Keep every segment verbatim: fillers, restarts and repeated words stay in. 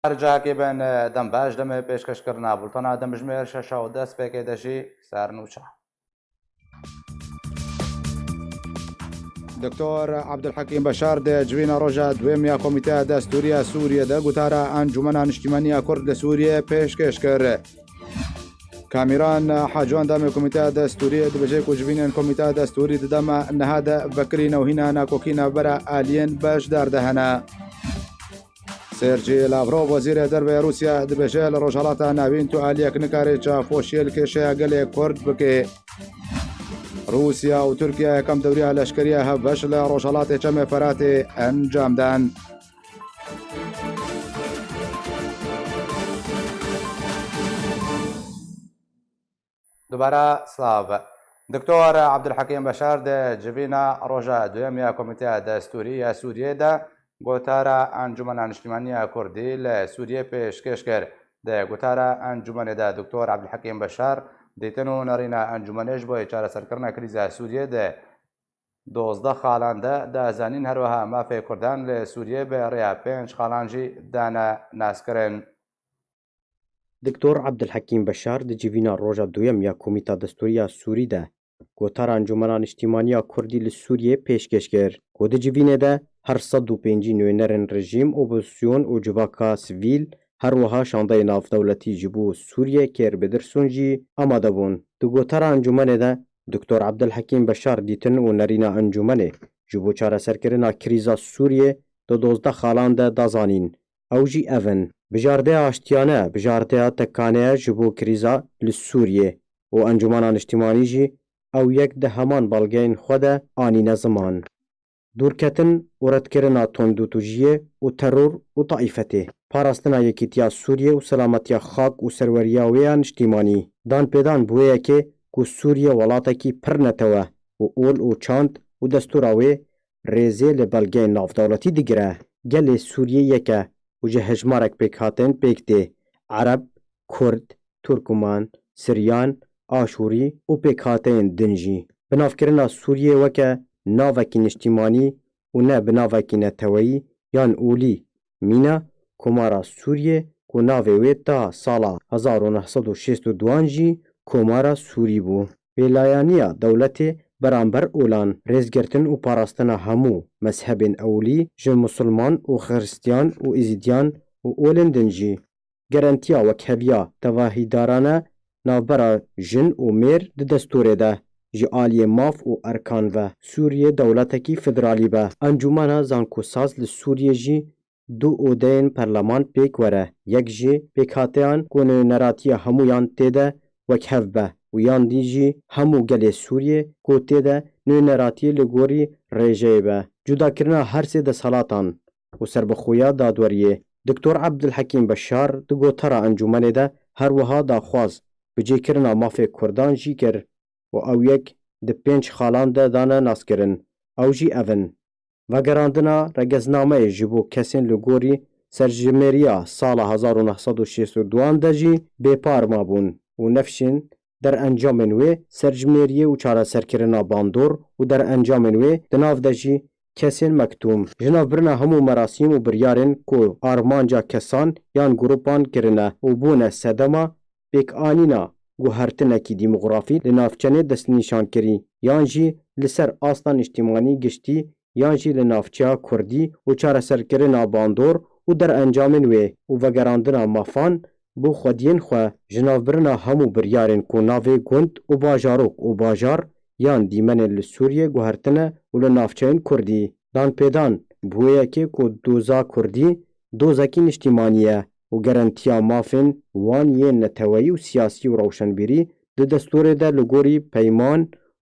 Her cihekê bin, dem baş, demê pêşkêşkirina bultena demjimêr şeş û deh pêkê de jî sernûçe. Doktor Abdulhekîm Beşar di civîna roja duyem ya Komîteya Destûrî ya Sûriyê de gotara Encûmena Niştîmanî ya Kurd li Sûriyê pêşkêş kir. Kamîran Haco, endamê Komîteya Destûrî, dibêje ku civînên Komîteya Destûrî di dema niha de vekirî newhîna nakokî navbera aliyên beşdar de hene. Sergî Lavrov, wezîrê derve ya Rûsya, dibêje li Rojhelata Navîn tu aliyek nikare çavpoşiyê li kêşeya gelê Kurd bike. Rûsya û Tirkiye yekem dewriya leşkeriya hevbeş li Rojhelatê Çemê Feratê encam dan. Dubara silav. Doktor Abdulhekîm Beşar di civîna roja duyem ya Komîteya Destûrî ya Sûriyê de gotara Encûmena Niştîmanî ya Kurdî li Sûriyê pêşkêş kir. Di gotara encûmenê de Doktor Abdulhekîm Beşar dîtin û nerîna encûmenê ji bo çareserkirina krîza Sûriyê di dozdeh xalan de da zanîn, her wiha mafê Kurdan li Sûriyê bi rêya pênc xalan jî dane naskirin. Doktor Abdulhekîm Beşar di civîna roja duyem ya Komîta Destûrî ya Sûrî de gotara Encûmena Niştîmanî ya Kurdî li Sûriyê pêşkêş kir, ku di civînê de her sed û pêncî nûnerên rejîm, opozîsyon û civaka sivîl, her wiha şandeyê navdewletî ji bo Sûriyê kêr bidirson jî amade bûn. Di gotara encûmenê de Doktor Abdulhekîm Beşar dîtin û nerîna encûmenê ji bo çareserkirina krîza Sûriyê di dozdeh xalan de da zanîn. Ew jî ev in: Bijardeya aştiyane, bijardeya tekane ye ji bo krîza li Sûriyê û Encûmena Niştîmanî jî ew yek di heman belgeyên xwe de anîne ziman. Dûrketin û redkirina tundûtûjiyê û teror û taîfetê, parastina yekîtiya Sûriyê û selametiya xak û serweriya wê ya niştîmanî, danpêdan bi wê yekê ku Sûriye welatekî pir netewe û ol û çand û destûra wê rêzê li belgeyên navdewletî digire. Gelê Sûriyê yek e û ji hejmarek pêkhateyên pêk tê: Ereb, Kurd, Turkuman, Siryan, Aşûrî û pêkhateyên din jî. Binavkirina Sûriyê weke navekî niştîmanî û ne binavekî neteweyî yan olî, mîna Komara Sûriyê ku navê wê ta sala hezar û neh sed û şêst û duan jî Komara Sûrî bû. Bêlayaniya dewletê beramber olan, rêzgirtin û parastina hemû mezhebên ewlî ji misilman û xiristiyan û êzîdiyan û olên din jî. Garantiya wekheviya tevahîdarane navbera jin û mêr di destûrê de, ji aliyê maf û erkan ve Sûriyê dewletekî federalî be. Encûmena Zankoşsaz li Sûriyê jî du odeyên perleman pêk were, yek ji pêkhateyan ku nûneratiya hemûyan tê de wekhev be û yan dî jî hemû gelê Sûriyê ku tê de nûneratiyê li gorî rêjeyê be. Cudakirina her sê desthilatan û serbixweya dadweriyê. Doktor Abdulhekîm Beşar di gotara encûmenê de her wiha daxwaz bi cêkirina mafê Kurdan jî kir û ew yek di pênc xalan de dane naskirin. Ew jî ev in: Vegerandina regeznameyê ji bo kesên li gorî serjimêriya sala hezar û neh sed û şêst û duan de jî bêpar mabûn û nefşên derencamên wê serjimêriyê û çareserkirina bandor û derencamên wê di nav de jî kesên mektûm. Ji nav birina hemû merasîm û biryarên ku armanca kesan yan grûpan kirine û bûne sedema pêkanîna guhertinekî demografî li navçenê destnîşankirî yan jî li ser asta niştîmanî giştî yan jî li navçeya kurdî û çareserkirina bandor û derencamên wê û vegerandina mafan bo xwediyên xwe ji navbirina hemû biryarên ku navê gund û bajarok û bajar yan dîmenên li Sûriyê guhertine û li navçeyên Kurdî danpêdan bi wê yekê ku doza Kurdî dozekî niştîmanî ye û gerentiya mafên wan yên neteweyî û siyasî û rewşenbîrî di destûrê de li gorî peyman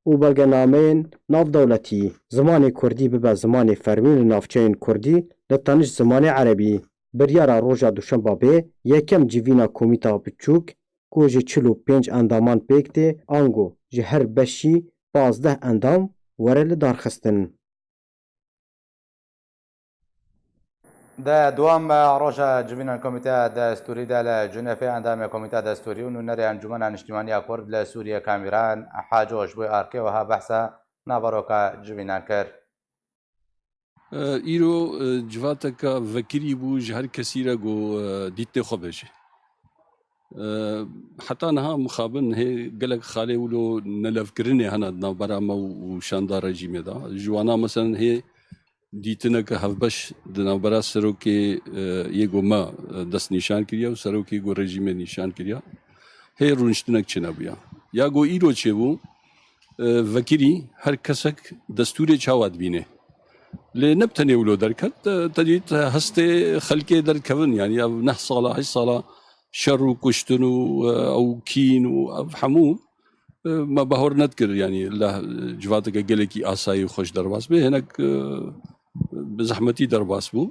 û belgenameyên navdewletî, zimanê Kurdî bibe zimanê fermî li navçeyên Kurdî li tenişt zimanê Erebî. Biryara roja duşemba bê yekem civîna komîta biçûk ku ji çil û pênc endaman pêk tê, ango ji her beşî pazdeh endam were lidarxistin. Di dewam roja civînan Komîteya Destûrî de li Cinevê endamê Komîteya Destûrî û nûnerê Encûmena Niştîmaniya Kurd li Sûriyê Kamîran Haco ji bo Arkê wiha behsa naveroka civînan kir. E, îro, e, civateke vekirî bû ji her kesî re ku, e, dîtê xwe bêje. E, heta niha mixabin hê gelek xalê wilo nelevkirinê hene di navbera me û, û şanda rejîmê de. Ji wana meselen hê dîtineke hevbeş di navbera serokê, e, yê ku me, e, destnîşan kiriye û serokê ku rejîmê nîşan kiriye. Hê rûniştinek çênebûye. Ya ku îro çêbû, e, vekirî her kesek destûrê çawa dibîne. Lê ne bi tenê wilo derket, e, te dît hestê xelkê derdikevin, yanî ev neh sala, heşt sala şer û kuştin û, e, ew kîn û ev hemû, e, me bahor nedikir, yanî leh, e, civateke gelekî asayî û xweş derbas bê, hinek, e, bi zehmetî derbas bû.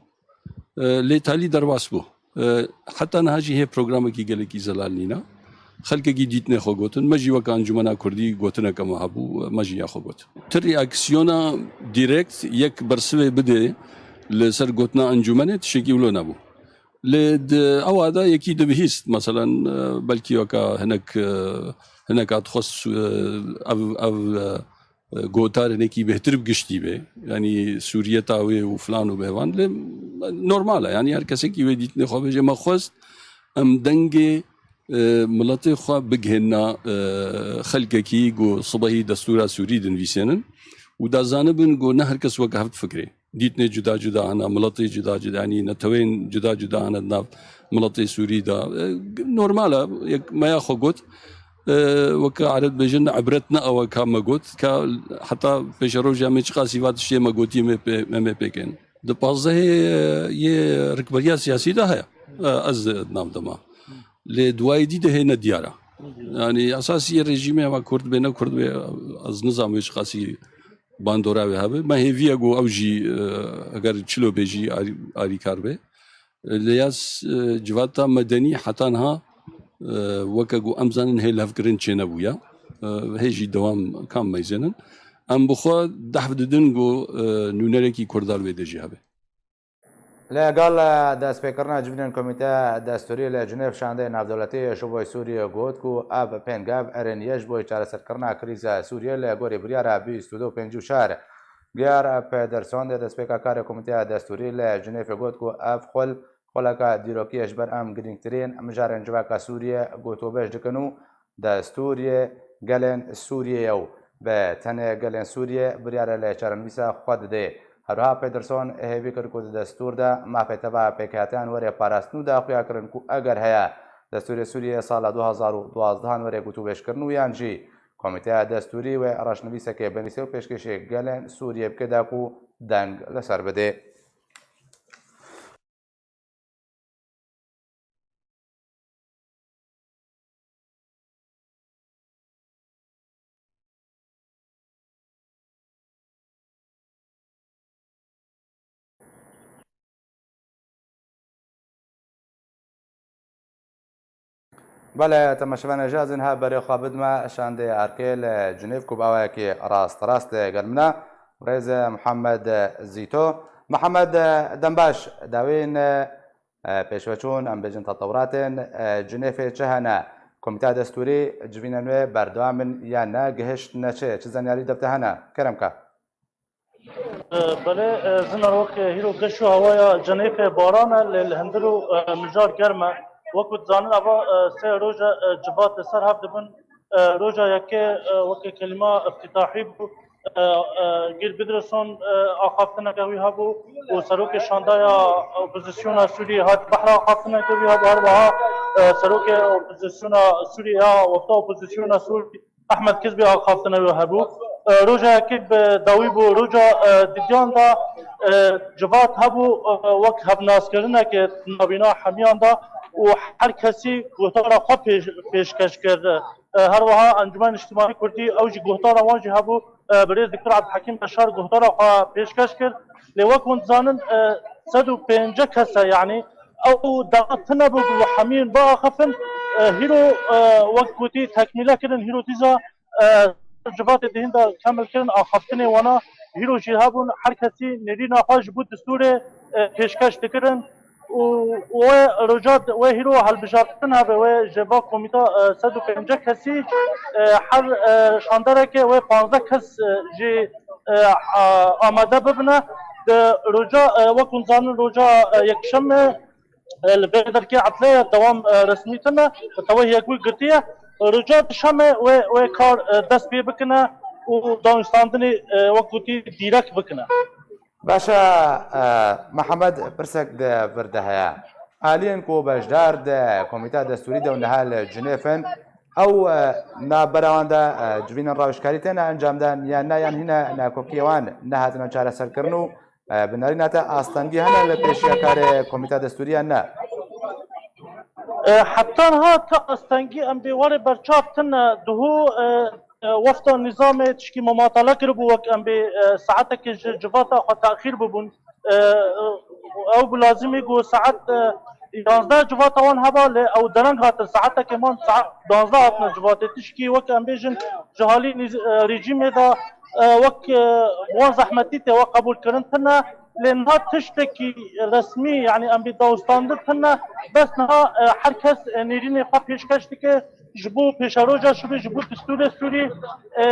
E, lê talî derbas bû. E, heta niha jî hê programekî gelekî zelal nîne. Xelkekî dîtinê xwe gotin. Me jî weke Encûmena Kurdî gotineke me hebû, me jî ya xwe got. Ti reaksiyona dîrekt yek bersivê bidê li ser gotina encûmenê tiştekî wilo nebû. Lê di ewa de yekî dibihîst, meselen, e, belkî weke hinek, e, hineka dixwest, e, ev, ev, e, e, gotarê hinekî bêhtir bi giştî be. Yanî Sûriyeta wê û filan û bêvan. Lê normal e. Yanî her kesekî wê dîtinê xwe bêje. Me xwest em dengê, e, miletê xwe bigihênna, e, xelkekî ku sibehî destûra Sûrî dinivîsênin û da zanibin ku ne her kes weke hev difikirê. Dîtinê cuda cuda hene, miletê cuda cuda, yanî neteweyên cuda cuda hene di nav miletê Sûrî de. E, normal e, yek me ya xwe got. E, weke Ereb dibêjin, ibret ne ew e ka me got, ka heta pêşeroja me çiqasî va tiştê me gotiye me pê, me, me pêkên. Di pazdehê, e, yê rikberiya siyasî de heye. E, ez di nav de ma. Lê duwayê dî de hê ne diyar e. Yanî esasî yê rejîmê eva Kurd bê, ne Kurd bê, ez nizam wê çiqasî bandora wê hebe. Me hêviye ku ew jî, e, eger çilo bê jî arî-, arîkar bê. Lê ya s-, e, civata medenî heta niha, e, weke ku em zanin hê levkirin çênebûye. E, hê jî dewam kam meyzênin. Em bi xwe dehf didin ku, e, nûnerekî Kurda li wê de jî hebe. Li gel destpêkirina civînên Komîteya Destûrî li Cinêv şandeyê navdewletî ji bo Sûriyê got ku ev pêngev erêniye ji bo çareserkirina krîza Sûriyê li gorî biryara bîst û du pêncî û çar. Gear Pederson dê destpêka karê Komîteya Destûrî li Cinêvê got ku ev xul, xuleka dîrokî ye ji ber em girîngtirîn mijarên civaka Sûriyê gotûbêj dikin û destûrê gelên Sûriyê ye û bi tenê gelên Sûriyê biryare lê çarenivîsa xwe didê. Herwiha Pederson hêvî kir ku di destûr de mafê teva pêkhateyan were parastin û da xuya kirin ku eger heye destûrê Sûriyê sala du hazar û duwazdeh an were gotûbêjkirin û yan jî Komîteya Destûrî wê reşnivîsekê binivîse û pêşkêşê gelên Sûriyê bike da ku deng li ser bidê. Belê, temaşevanê jazin ha berê xwe bidme şandê erkê li Cinêv ku bi awayekî rast rast gel min e. Rêz Mihemed Zîto. Mihemed, dembaş, dawîn, e, pêşveçûn, em bêjin tetewratên, e, Cinêfê çi hene? Komîteya Destûrî civînên wê berdewam in yan ne? Gihiştine çi? Çi zenyarî devte hene? Kerem ke. Belê, e, zinar wek hîro geş û hewaya Cenêfê baran e, lê li hundir û, e, mijar germ e. Wek ku dizanin, eva, e, sê roja, e, civat li ser hev dibin. E, roja yekê, e, weke kelîma iftîtahî bû. e, e, Geert Wilders, e, axaftineke wî hebû û serokê şandaya opozisyona Sûriyê Hadi Bahra axaftineke wî hebû. Her wiha, e, serokê opozisyona Sûriyê ya wexta opozisyona Sûrî Ehmed Kizbî axaftina wî hebû. E, roja yekê bi dawî bû, roja, e, didiyan de, e, civat hebû, e, wek hevnaskirineke navîna hemiyan de û her kesî guhdara xwe pêş-, pêşkeş kir. E, her wiha Encûmen Niştimanî Kurdî ew jî guhdara wan jî hebû. E, birêz Doktor Abdulhakim Beşar guhdara xwe pêşkeş kir. Lê wek hûn dizanin, e, sed û pêncî kes e, yanî ew dewa tune bû ku hemî biaxifin. E, hîro, e, wek gotî tekmîle kirin, hîro dîsa, e, civatê dihîn de kemil kirin, axaftinê wana hîro jî hebûn, her kesî nêrîna xwe ji bo destûrê, e, pêşkeş dikirin. Û wê roja, wê hîro hilbijartin hebe, wê ji va komîta, e, sed û pêncî kesî, e, her, e, şanderekê wê panzdeh kes, e, jî, e, a-, amade bibine. Di roja, e, wek hûn zanin, roja, e, yekşemê, e, li vê derkê etlê ye, dewam, e, resmî tine, bi tewehî yek wî girtiye. Roja dişemê wê, wê kar, e, dest pê bikine û danûstandinê, e, wek gotî dîrek bikine. Baş e, e, Mihemed, pirsek di vir de heye. Aliyên ku beşdar di Komîta Destûrî de û niha li Cinêf in, ew, e, navbera wan de, e, civînên rawişkarî têne encamdan yan ne, yan hîne nakokiyê wan nehatine çareserkirin û, e, bi nerîna te astengî hene li pêşiya karê Komîta Destûrî yan ne? E, heta niha ti astengî em bê warê berçav tine. Duhû, e, e, wefda nîzamê tişkî mumatele kiribû, wek em bê, e, saetekê ji civata xwe texîr bibûn. E, ew bi lazimî ku saet, e, yanzdeh civata wan heba, lê ew dereng hatin, saetekê man saet duwazdeh hatine civatê. Tişkî wek em bêjin ji halî nîz-, e, rejîmê de, e, wek, e, wan zehmetî tê we qebûlkirin tine. Lê niha tiştekî resmî, yanî em bê dawistandin tine, bes niha, e, her kes, e, nêrînê xwe pêşkeş dike ji bo pêşeroja Sûrî, ji bo destûrê Sûrî, e,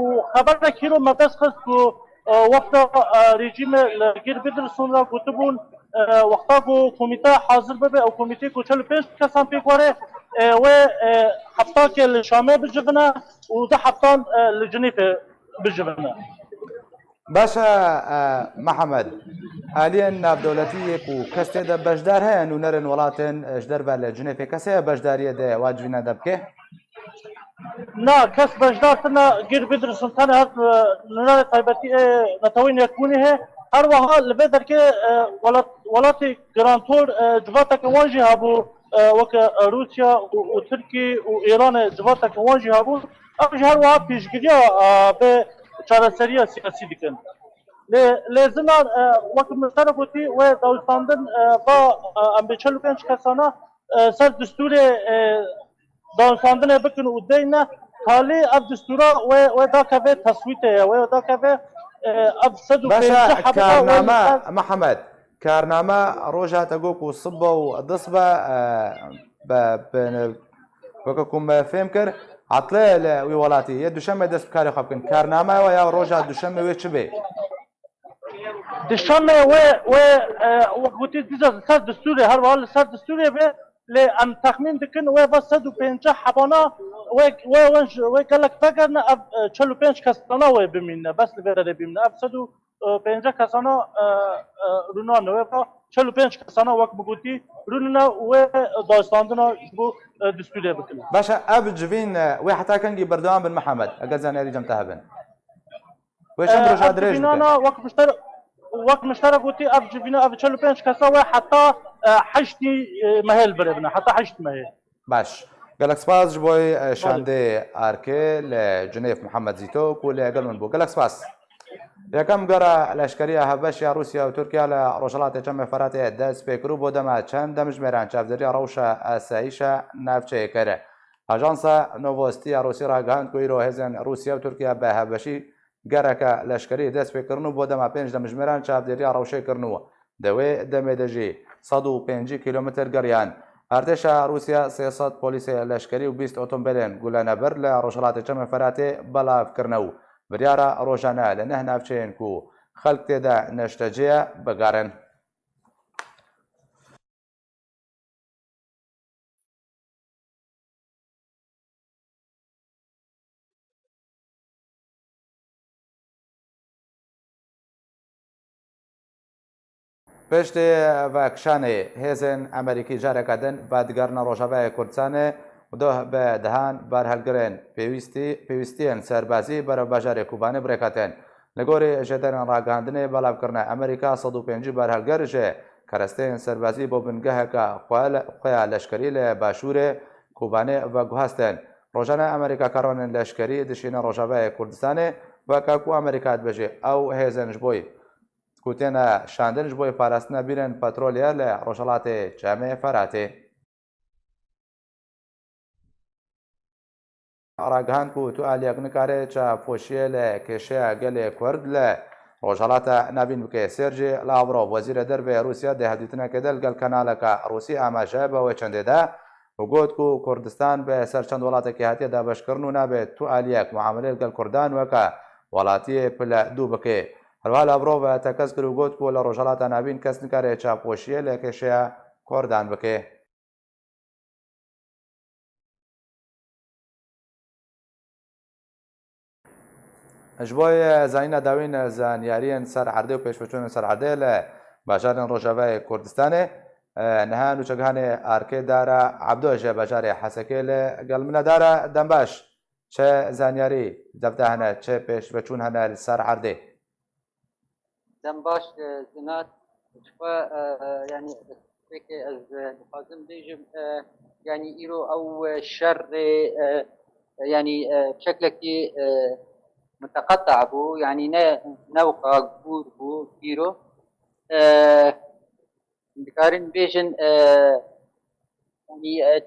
û xeberek hîro me dest xist ku, e, wefda, e, rejîmê li Geert Wilders re gotibûn, e, wexta ku komîte hazir bibe, ew komîteyê ku çel û pênc kesan pêk were, e, wê, e, heftakê li Şamê bicivine û du heftan, e, li Cinêfê bijivine. Baş e, e, Mihemed, aliyên navdewletî yê ku kes tê de beşdar heye, nûnerên welatên, e, ji derve li Cinêfê kes heye beşdariyê di wa civîna de bike? Na, kes beşdar tine, Geert Wilders in tene her, e, nûnerê taybetî ê Netewên Yekbûnê heye. Her wiha li vê derkê, e, welat-, welatê girantor, e, civateke wan jî hebû, e, weke, e, Rûsya û, û Tirkî û Îranê civateke wan jî hebû. Ev jî her wiha pêşgiriya, e, vê çareseriya siyasî dikin. Lê, lê zinar, e, wek min te re gotî, wê dawistandin, e, va, e, em bê çel û pênc kesana, e, ser destûrê, e, dawistandinê bikin û deyne, talî ev destûra wê, wê dakeve teswîtê ye, wê dakeve, e, ev sed û pêncî Baş e, heba karname, wê Mihemed, karname roja te got ku sibe û disbe, e, be, be, weke ku me fêm kir, etlê li wî welatî yê duşemê dest bi karê xwe bikin. Karname we ya roja duşemê wê çi bê? Duşemê wê, wê, e, wek gotî dîsa li ser destûrê, her wiha li ser destûrê be, lê em texmîn dikin wê va sed û pêncî hebana wê, wê, wê, wê gelek vegerine, ev, e, çel û pênc kesana wê bimîne, bes li vê derê bimîne. Ev sed û pêncî kesana, e, e, rûnane wê va çel û pênc kesana wek min gotî rûnine wê dawistandina ji bo, e, destûrê bikine. Baş e, ev civîn, e, wê heta kengî berdewam bin Mihemed, eger zaniyarî cem te hebin? Wê çend E, roja ev dirêj bike? Civînana wek min ji te re, wek min ji te re gotî, ev civîna, ev çel û pênc kesa wê heta, e, heştî, e, mehê li vir bine, heta heşt mehê. Baş. Gelek spas ji bo, e, şandê arkê li Cinêv Mihemed Zîto ku li gel min bû. Gelek spas. Yekem gera leşkeriya hevbeş ya Rûsya û Tirkiye li Rojhilatê Çemê Feratê dest pê kir û bo dema çend demjimêran çavdêriya rewşa asayîşa navçeyê kir. Ajansa Novosti ya Rûsî ragihand ku îro hêzên Rûsya û Tirkiye bi hevbeşî gereke leşkerî dest pê kirin û bo dema pênc demjimêran çavdêriya rewşê kirin û di wê demê de jî sed û pêncî kîlometr geriyan. Artêşa Rûsya sê sed polîsê leşkerî û bîst otombêlên gulenebir li Rojhilatê Çemê Feratê belav kirine û biryara rojane li neh navçeyên ku xelk tê de neştecê ye bigerin. Piştî vekişanê hêzên Amerîkî careke din vedigerine Rojavayê Kurdistanê û duh bi dehan berhilgirên pêwîstî, pêwîstiyên serbazî berev bajarê Kobanê bi rê ketin. Li gorî jêderên ragihandinê belavkirine Amerîka sed û pêncî berhilgir ji keresteyên serbazî bo bingeheke xwe, xwe ya leşkerî li başûrê Kobanê veguhestin. Rojane Amerîka karwanên leşkerî dişîne Rojavayê Kurdistanê, weke ku Amerîka dibêje ew hêzên ji bo ku têne şandin ji bo parastina bîrên petrolê ye li rojhilatê Çemê Feratê. Ragihand ku tu aliyek nikare çapoşiyê li kêşeya gelê Kurd li Rojhilata Navîn bike. Sergey Lavrov, wezîrê derve yê Rûsya, di hevdîtinekê de li gel kanaleke Rûsî amaje bi wê çendê de û got ku Kurdistan bi ser çend welatekî hatiye dabeşkirin û nabe tu aliyek muamelê li gel Kurdan weke welatiyê pile dû bike. Herwiha Lavrov tekez kir û got ku li Rojhilata Navîn kes nikare çapoşiyê li kêşeya Kurdan bike. Ji bo zanîna dawîn zanyariyên ser erdê û pêşveçûnên ser erdê li bajarên Rojavayê Kurdistanê, niha nûçegihanê Arkê Dara Ebdo ji bajarê Hesekê li gel min e. Dara, dem baş. Çi zanyarî devde hene, çi pêşveçûn hene li ser erdê? Dem baş, e, Zinar. Ji xwe, e, e, yanî, pêkê ez, e, dixwazim bêjim, e, yanî, îro ew, e, şerê, e, e, yanî, e, şeklekî, e, muteqeta bû, yanî ne, ne wisa gûr bû îro. E, dikarin bêjin, e, yanî, e,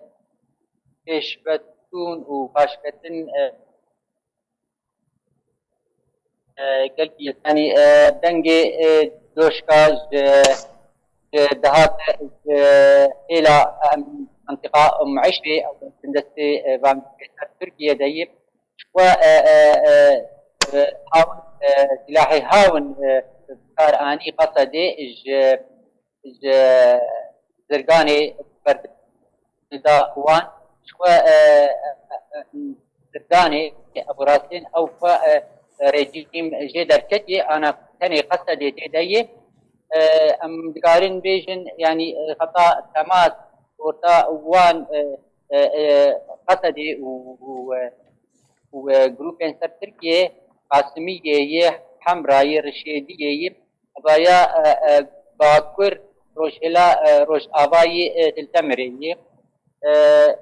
pêşveçûn û paşketin, e, e, gelkî, yanî, e, dengê, e, doşka ji, ji dihate, ji hêla, em, mentiqa Meşrê, ew bindestê, e, van Tirkiye de yê. Ji xwe, e, e, e, e, hawin, e, silahê hawin, e, bi kar anî Qesedê ji ji zirganê berdida wan. Ji xwe, e, e, e, zirganê ev rastên ew xwe, e, rejîm jê derketiye, ana tenê Qesedê tê de ye. E, em dikarin bêjin, yanî, e, xeta temas orta wan, e, e, e, Qesedê û, û, e, û, e, grûpên ser Tirkiye, Qasimiyê ye, Hemrayê, Rişêdiyê ye, Evaya, e, e, Bakur, Rojhêla, e, Rojavayê, e, Til Temirê ye. E,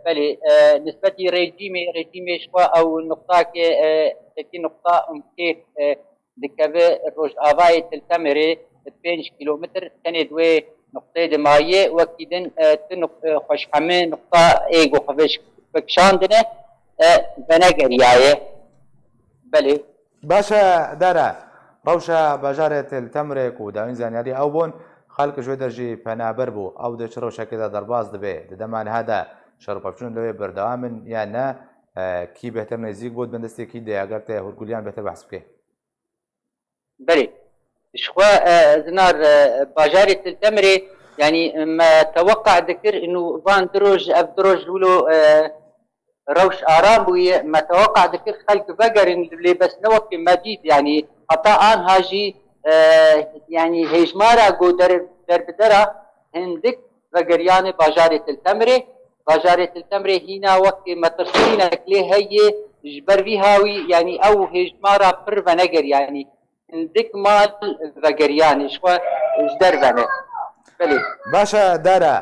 belê, e, nisbetî rejîmê, rejîmê ji xwe ew nuqtakê, e, tekî nuqta û kêf, e, dikeve Rojavayê Til Temirê pênc kîlometr, tenê di wê nuqteyê de maye, wekî din, e, tu nuq-, e, xweşhemê nuqta ê ku xwe vekişandine, e, venegeriyaye. Belê. Baş e, Dara. Rewşa bajarê Til Temrê ku dawîn zanyarî ew bûn, xelk ji wê der jî penaber bû. Ew di çi rewşekê de derbas dibe? Di dema niha de şer û pevçûn li wê berdewam in yan ne? E, kî bêhtir nêzîk bû, di bin destê kî de ye? Eger te hûrgulîyan bêhtir behs bike. Belê. Ji xwe, e, Zinar, e, bajarê Til Temrê, yanî me teweqa dikir, inu van du roj, ev du roj wilo, e, rewş aram bûye, me teweqa dikir xelk vegerin, lê bes ne wekî me dît, yanî heta anha jî, e, yanî hêjmara ku der, derbidera hindik vegeriyanê bajarê Til Temrê. Bajarê Til Temrê hîna wekî metirsînek lê heye, ji ber vî hawî, yanî ew hêjmara pir veneger, yanî hindik mal vegeriyanê ji xwe ji derve ne. Belê. Baş e, Dara,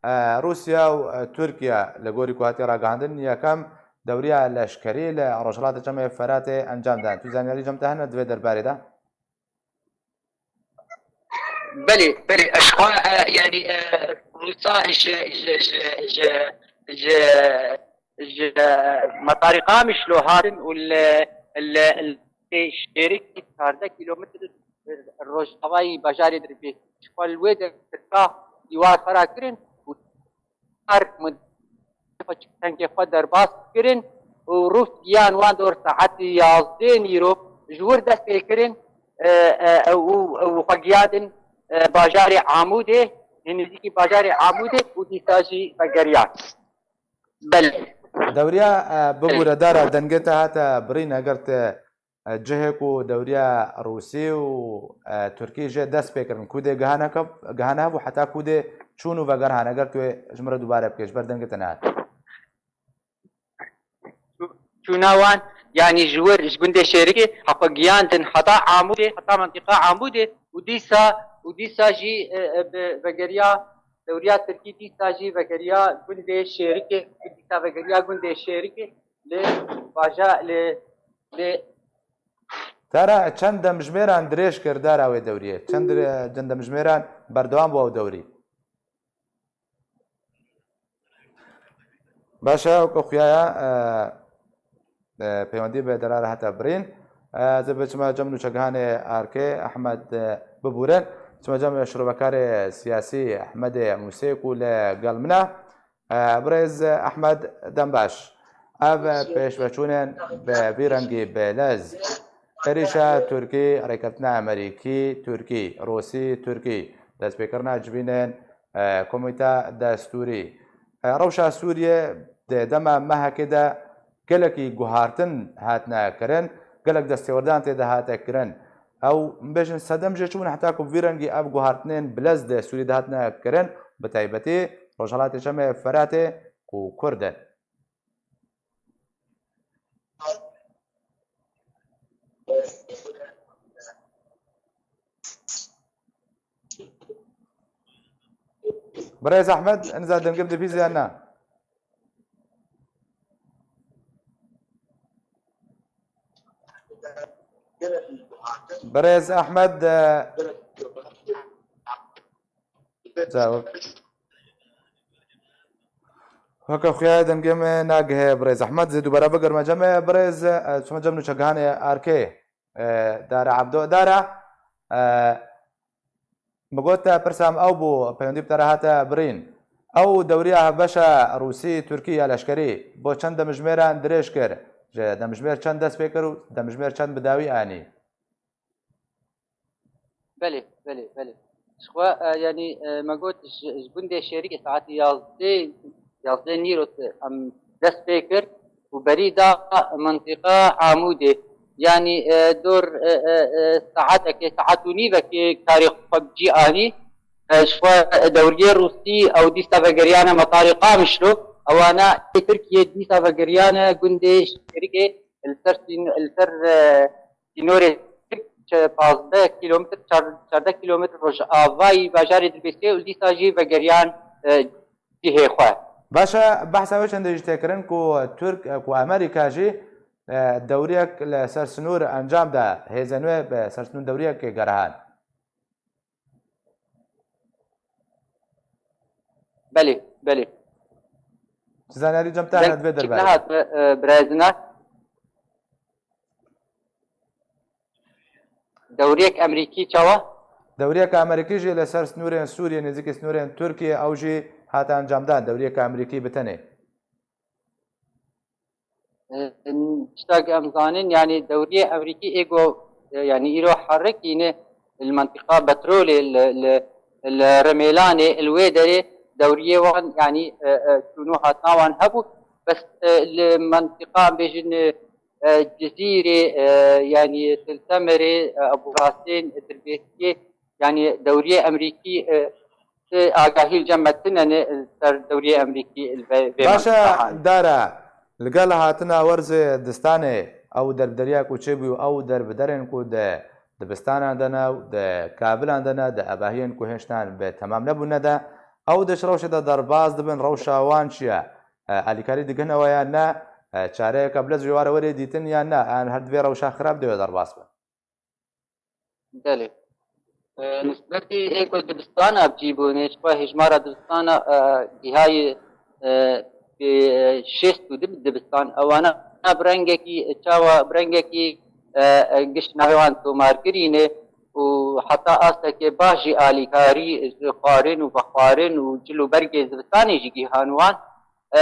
e, Rûsya û, e, Tirkiye li gorî ku hatiye ragihandin, yekem dewriya leşkerî li Rojhilatê Çemê Feratê encam dan. Tu zanyarî cem te hene di vê derbarê de? Belê, belê. Ji xwe, e, yanî, e, Rûsa ji, ji, ji, ji, ji, ji metarî Qamişlo hatin û li, li, li şêrikî çardeh kîlometr rojavayî bajarê dirbê. Ji xwe li wê derka dîwar xera kirin û her tenkê xwe derbas kirin û rûf giyan wan dor saetî yazdê nîro ji wir dest pê kirin, e, e, û, û xwe giyadin, e, bajarê Amûdê, nêzîkî bajarê Amûdê û dîsa jî vegeriyan. Belê. Dewriya, e, bibûre Dara, dengê te hate birîn, eger te e, cihê ku dewriya Rûsî û, e, Tirkî jê dest pê kirin, ku dê gihane ke-, gihane hev û heta ku dê çûn û vegerhan, eger tu wê ji min re dubare bikê, ji ber dengê te nehat. Çûna wan, yanî ji wir, ji gundê Şêrikê, heqwe giyandin heta Amûdê, heta mentiqa Amûdê û dîsa, û dîsa jî, e, e, bi vegeriya dewriya Tirkî, dîsa jî vegeriya gundê Şêrikê, dîsa vegeriya gundê Şêrikê li baja-, li, li Dara çend demjimêran dirêj kir dara wê dewriyê? Çend dire-, çend demjimêran berdewam bû ew dewrî? Baş e, weke xuyaya, e, e, peywendî bi dara re hate birîn. E, ez ê biçime cem nûçegihanê arkê Ehmed, e, bibûrin. Çime cem şirovekarê siyasî Ehmedê Mûsê ku li gel min e. E, birêz Ehmed, dem baş. Ev pêşveçûnên bi vî rengî bi lez, êrîşa Tirkî, rêkeftina Amerîkî, Tirkî, Rûsî, Tirkî, destpêkirina civînên, e, komîta destûrî. E, rewşa Sûriyê di dema mehekê de gelekî guhartin hatine kirin, gelek destêwerdan tê de hate kirin. Ew, em bêjin, sedem jê çi bûn heta ku vî rengî ev guhartinên bilez di Sûriyê de hatine kirin, bi taybetî Rojhelatê Çemê Feratê ku Kurd in. Birêz Ehmed, niza dengim dibîze yan na? Birêz Ehmed, e, Cevap. Weke xuya dengê me nagihê birêz Ehmed, zê dubare bigirme cem e, birêz, e, çima cem nûçegihanê arkê, e, Dara Ebdo. Dara, e, min got te pirsa min ew bû, peyondî bi te re hate birîn. Ew dewriya hevbeşa Rûsî, Tirkî ya leşkerî bo çend demjimêran dirêj kir? Ji demjimêr çend dest pê kir û demjimêr çend bi dawî anî? Belê, belê, belê. Ji xwe, e, yanî, e, me got ji, ji gundê Şêrikê saetî yazdeh, yazdeh nîrot em dest pê kir û berî da mintîqa Amûdê. Yanî, e, dor, e, e, e, saetekê, saet û nîvekê karê xwe bi cî anî. E, ji xwe, e, dewriyê Rûsî ew dîsa vegeriyane metarê Qamişlo. Ewana ê Tirkiye dîsa vegeriyane gundê Şêrikê li ser sîn-, li ser, e, sînorê Tirk çe-, pazdeh kîlometr, çar-, çardeh kîlometr rojavayî bajarê Dirbêsiyê û dîsa jî vegeriyan, e, cihê xwe. Baş e, behsa wê çendê jî tê kirin ku Tirk, e, ku Amerîka jî, e, dewriyek li ser sinûr encam da, hêzên wê bi ser sinûr dewriyekê gerihan. Belê, belê. Çi zaniyarî cem te hene di vê derbarê? Nehat, e, e, birayê Zinar. Dewriyek Emerîkî çawa? Dewriyek Amerîkî jî li ser sinûrên Sûriyê, nêzîkî sinûrên Tirkiyê, ew jî hate encamdan, dewriyek Amerîkî bi tenê. E, tiştek em zanin, yanî dewriyê Amerîkî ê go, e, yanî îro herikîne li mentiqa petrolê, li, li, li Remêlanê, li wê derê dewriyê wan, yanî, e, e, çûn û hatina wan hebû. Bes, e, li mentiqa, em bêjin, e, e, Cizîrê, e, yanî Til Temirê, e, Ebû Rasên, Dirbêsiyê, yanî dewriyê Amerîkî, e, ti agahî li cem me tune ne li ser dewriyê Amerîkî li vê, vê Baş e, mentiqa hane. Dara, li gel hatina werzê distanê, ew derbederiya ku çêbû, ew derbederên ku di dibistanan de ne û di kavilan de ne, di ebahiyên ku hêştan bi temam nebûne de, ew di çi rewşê de derbas dibin, rewşa wan çi ye? E, alîkarî digihine we yan ne? E, çareyeke bilez ji ware were dîtin yan ne? An her di vê rewşa xirab de wê derbas bin? Belê. E, nisbetî ê ku dibistana bi cî bûne, ji xwe hêjmara dibistana, e, gihayî, e, bi, e, şêst û du dibistan, ewana bi rengekî, çawa bi rengekî, e, e, giş navê wan tomarkirî ne û heta astekê baş jî alîkarî ji xwarin û vexwarin û cil û bergê zivistanê jî gihan wan. E,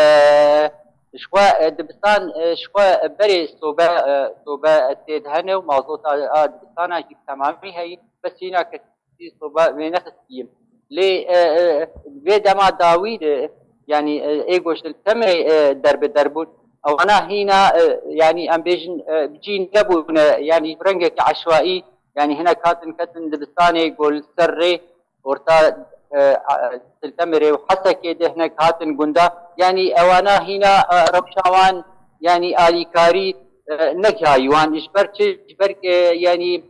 ji xwe, e, dibistan, e, ji xwe berê sobe, e, sobe, e, tê de hene û mazota a dibistana jî bi temamî heyî, bes hîna kesî sobe wê nexistî. Lê, e, e, vê dema dawî de, yanî, e, ê goşt li temê, e, derbider bûn. Ewana hîna, e, yanî em bêjin, e, bi cî nebûne, yanî bi rengekî eşwaî, yanî hinek hatin ketin dibistanê, ku li ser rê orta, e, a, Til Temirê û Hesekê de hinek hatin gunda. Yanî ewana hîna, e, rewşa wan, yanî alîkarî, e, negihayî wan. Ji ber çi? Ji ber, e, yanî,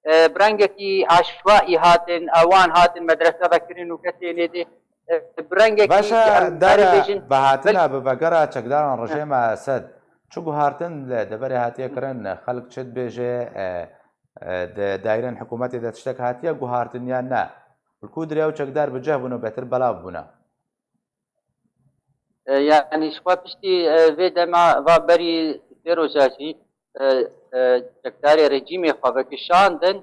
e, bi rengekî eşwaî hatin, e, wan hatin medrese vekirin û kesê nêdî, e, bi rengekî Baş e, em dara bêjin, bi hatina belkî bi vegera çekdaran rejêma Esed çi guhartin li deverê hatiye kirin? Xelk çi dibêje? E, e, di daîrên hikûmetê de tiştek hatiye guhartin yan ne? Li ku diriya ew çekdar bi cih bûn û bêtir belav bûne? E, yanî ji xwe piştî, e, vê dema va berî sê roja jî, e, e, çekdarê rejîmê xwe vekişandin.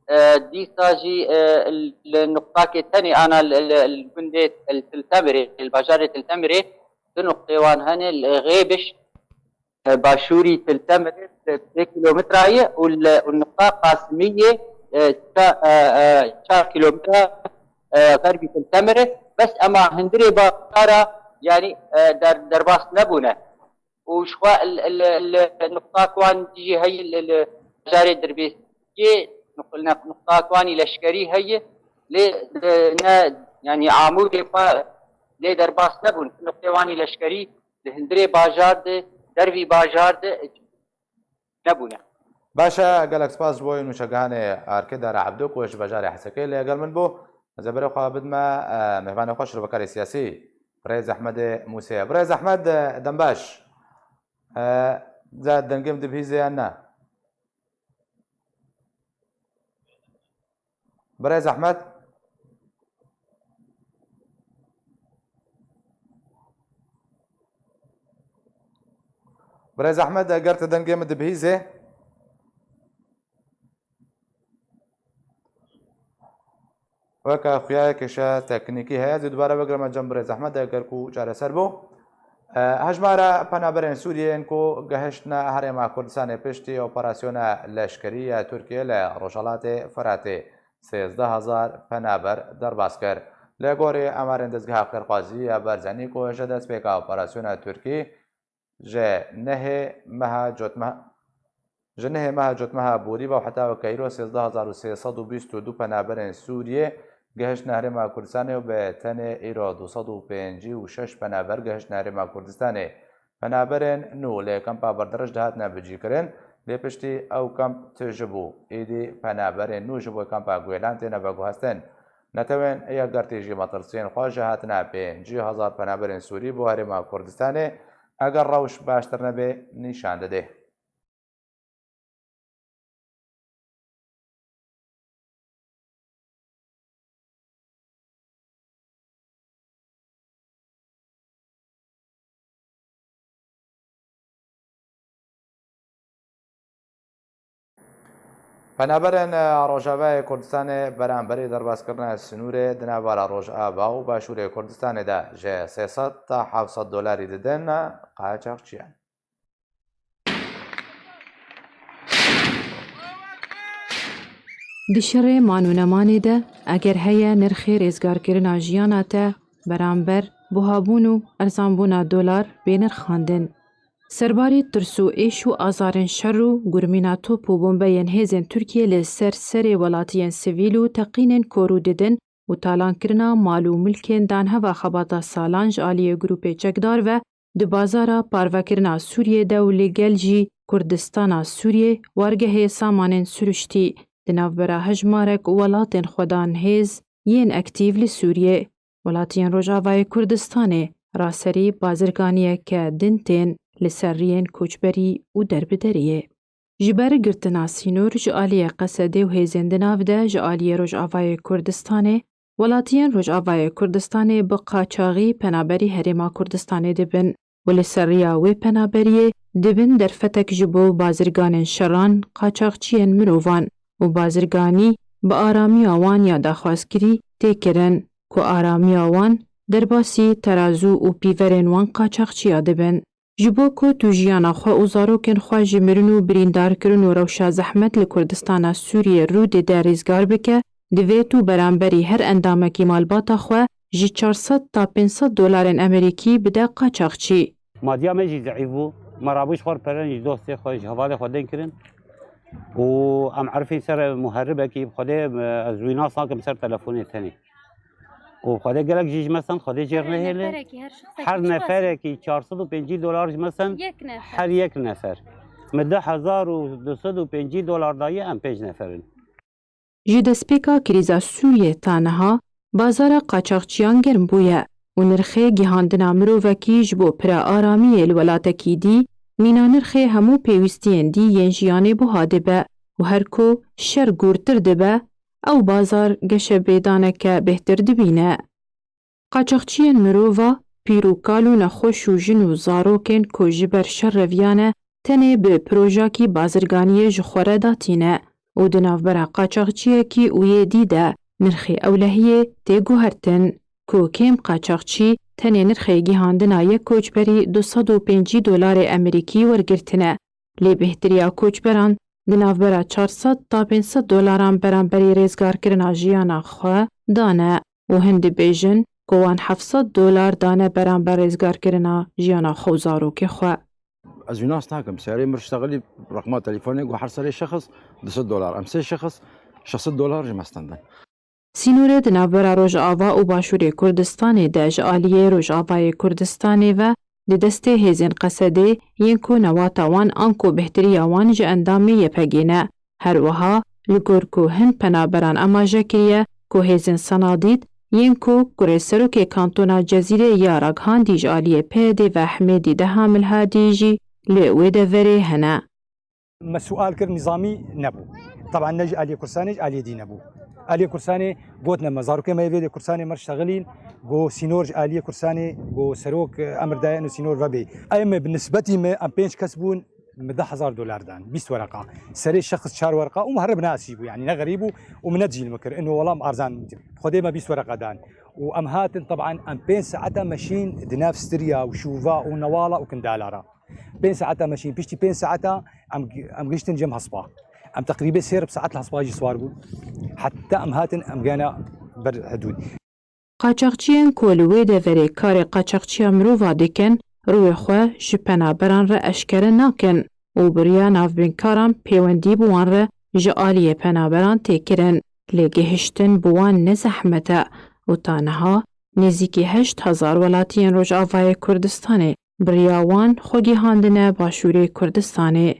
E, dîsa jî, e, li nuqtakê tenê ana li, li, li gundê Til Temirê, li bajarê Til Temirê du nuqtê wan hene, li Xêbiş, e, başûrî Til Temirê sê kîlometre ye û li, û nuqta Qasimiyê, e, ça-, e, e, çar kîlometre, e, xerbî Til Temirê. Bes ema hundirê bajara, yanî, e, der-, derbas nebûne. Û ji xwe li, li, li nuqtak wan jî heye li, li bajarê Dirbêsiyê nuq-, ne-, nuqtak wanî leşkerî heye. Lê, e, ne, yanî amûrê xwe lê derbas nebûn. Nuqtê wanî leşkerî li hundirê bajar de, dervî bajar de nebûne. Baş e, gelek spas ji bo nûçegihanê Arkê Dara Ebdo ku ji bajarê Hesekê li gel min bû. Ez ê berê xwe bidime, e, mêvanê xwe şirvekarê siyasî, Birêz Ehmedê Mûsê. Birêz Ehmed, e, dem baş. E, ze dengê min dibihîze yan ne? Birêz Ehmed. Birêz Ehmed, eger tu dengê min dibihîzê. Weke xuya kêşe teknîkî heye, ez ê dubare bigirime cem Birêz Ehmed, eger ku çareser bû. E, hejmara penaberên Sûriyê yên ku gehiştine Herêma Kurdistanê piştî operasyona leşkerî ya Tirkiyê li Rojhelatê Firatê sêzdeh hezar penaber derbas kir. Li gorî emarên Dezgeha Xêrxwazî ya Barzanî ku ji destpêka operasyona Tirkî ji nehê meha Cotmeha, ji nehê meha Cotmeha borî ve û heta weke îro sêzdeh hezar û sê sed û bîst û du penaberên Sûriyê gehiştine Herêma Kurdistanê û bi tenê îro du sed û pêncî û şeş penaber gehiştine Herêma Kurdistanê. Penaberên nû li kampa Berdirij dihatine bicîkirin, lê piştî ew kamp tije bû. Êdî penaberên nû ji bo kampa Guêlan têne veguhestin. Netewên Yekgirtî jî metirsiyên xwe ji hatina pêncî hezar penaberên Sûrî bo Herêma Kurdistanê, eger rewş baştir nebe, nîşan dide. Penaberên Rojavayê Kurdistanê beramberî derbaskirina sinûrê di navbera Rojava û Başûrê Kurdistanê de ji sê sed ta heft sed dolarî didin qaçaxçiyan. Di şerê man û nemanê de, eger heye nirxê rêzgarkirina jiyana te beramber buhabûn û erzanbûna dolar bê nirxandin. Serbarî tirs û êş û azarên şer û gurmîna top û bombeyên hêzên Tirkiyê li ser serê welatiyên sivîl û teqînên korû didin û talankirina mal û milkên danheva xebata salan ji aliyê grûpê çekdar ve di bazara parvekirina Sûriyê de û li gel jî Kurdistana Sûriyê wargehê samanên siruştî di navbera hejmarek welatên xwedan hêz yên aktîf li Sûriyê. Welatiyên Rojavayê Kurdistanê raserî bazirganiyeke din tên li ser riyên koçberî û derbideriyê. Ji ber girtina sînor ji aliyê Qesedê û hêzên di nav de ji aliyê Rojavayê Kurdistanê, welatiyên Rojavayê Kurdistanê bi qaçaxî penaberî Herêma Kurdistanê dibin û li ser riya wê penaberiyê dibin derfetek ji bo bazirganên şeran, qaçaxçiyên mirovan û bazirganî bi aramiya wan ya daxwazkirî tê kirin, ku aramiya wan derbasî terazû û pîverên wan qaçaxçiya dibin. Ji bo ku tu jiyana xwe û zarokên xwe ji mirin û birîndarkirin û rewşa zehmet li Kurdistana Sûriyê rû dide rîzgar bike, divê tu beramberî her endamekî malbata xwe ji çar sed ta pênc sed dolarên Amerîkî bide qaçaxçî. Madiya me jî zeîf bû. Me rabû ji xwe re pere ji dostê xwe, ji hevalê xwe deng kirin. Û em erfîn ser muheribekî, bi Xwedê, e, ez wî nas nakim ser telefonê tenê. Û Xwedê gelek jî ji me send, Xwedê jêr nehêle. Her neferekî çar sed û pêncî dolar ji me send, her yek nefer. Me du hezar û du sed û pêncî dolar daye, em pênc nefer in. Ji destpêka krîza Sûriyê ta niha, bazara qaçaxçiyan germ bûye û nirxê gihandina mirovekî ji bo pira aramiyê li welatekî dî, mîna nirxê hemû pêwîstiyên dî yên jiyanê buha dibe û her ku şer gûrtir dibe, ew bazar geşepêdaneke bêhtir dibîne. Qaçaxçiyên mirova, pîr û kal û nexweş û jin û zarokên ku ji ber şer reviyane, tenê bi projakî bazirganiyê ji xwe re datîne û di navbera qaçaxçiyekî û yê dî de nirxê ewlehiyê tê guhertin, ku kêm qaçaxçî tenê nirxê gihandina yek koçberî du sed û pêncî dolarê Amerîkî wergirtine, lê bêhtiriya koçberan di navbera çar sed ta pênc sed dolaran beramberî rêzgarkirina jiyana xwe dane û hin dibêjin ku wan heft sed dolar dane beramber rêzgarkirina jiyana xwe û zarokê xwe. Ez wî nas nakim. Serê mir ştexilî, reqma telefonê got her serê şexs du sed dolar. Em sê şexs şeş sed dolar ji me stendin. Sînorê di navbera Rojava û Başûrê Kurdistanê de ji aliyê Rojavayê Kurdistanê ve di destê hêzên Qesedê yên ku newata wan anku bêhtiriya wan ji endamê Y P G ne. Her wiha li gor ku hin penaberan amaje kiriye ku hêzên Senadîd yên ku kurê serokê kantona Cezîrê ya Raghandî ji aliyê P Y D ve Hemêdî Deha Milhadî jî li wê deverê hene. Me sual kir, nizamî nebû. Taban ne ji aliyê Kursanê, ji aliyê dî nebû. Aliyê Kursanê gotine me, zarokê me yê vê dê Kursanê me ştexilîn, go sînor ji aliyê Kursanê, go serok, e, emir daye eno sînor vebê. Em bi nisbetî me, em pênc kes bûn, me deh hezar dolar dan, bîst wereqa. Serê şexs çar wereqa û me here bi nasî bû, yanî ne xerîb bû û me ne cîl me kir. Eno welam arzan, Xwedê me bîst wereqa dan. Û em hatin, taban em pênc saeta meşîn di nav stiriya û şûva û newala û kindala re. Pênc saeta meşîn, piştî pênc saeta em, em gihiştin cem hespa. Em teqrîbê sê rib saet li hespa jî siwar bûn. Heta em hatin, em gene ber hidûd. Qaçaxçiyên ku li wê deverê karê qaçaxçiya mirova dikin, rûyê xwe ji penaberan re eşkere nakin û bi riya navbînkaran pêwendî bi wan re ji aliyê penaberan tê kirin. Lê gihiştin bi wan ne zehmet e û ta niha nêzîkî heşt hezar welatiyên Rojavayê Kurdistanê bi riya wan xwe gihandine Başûrê Kurdistanê.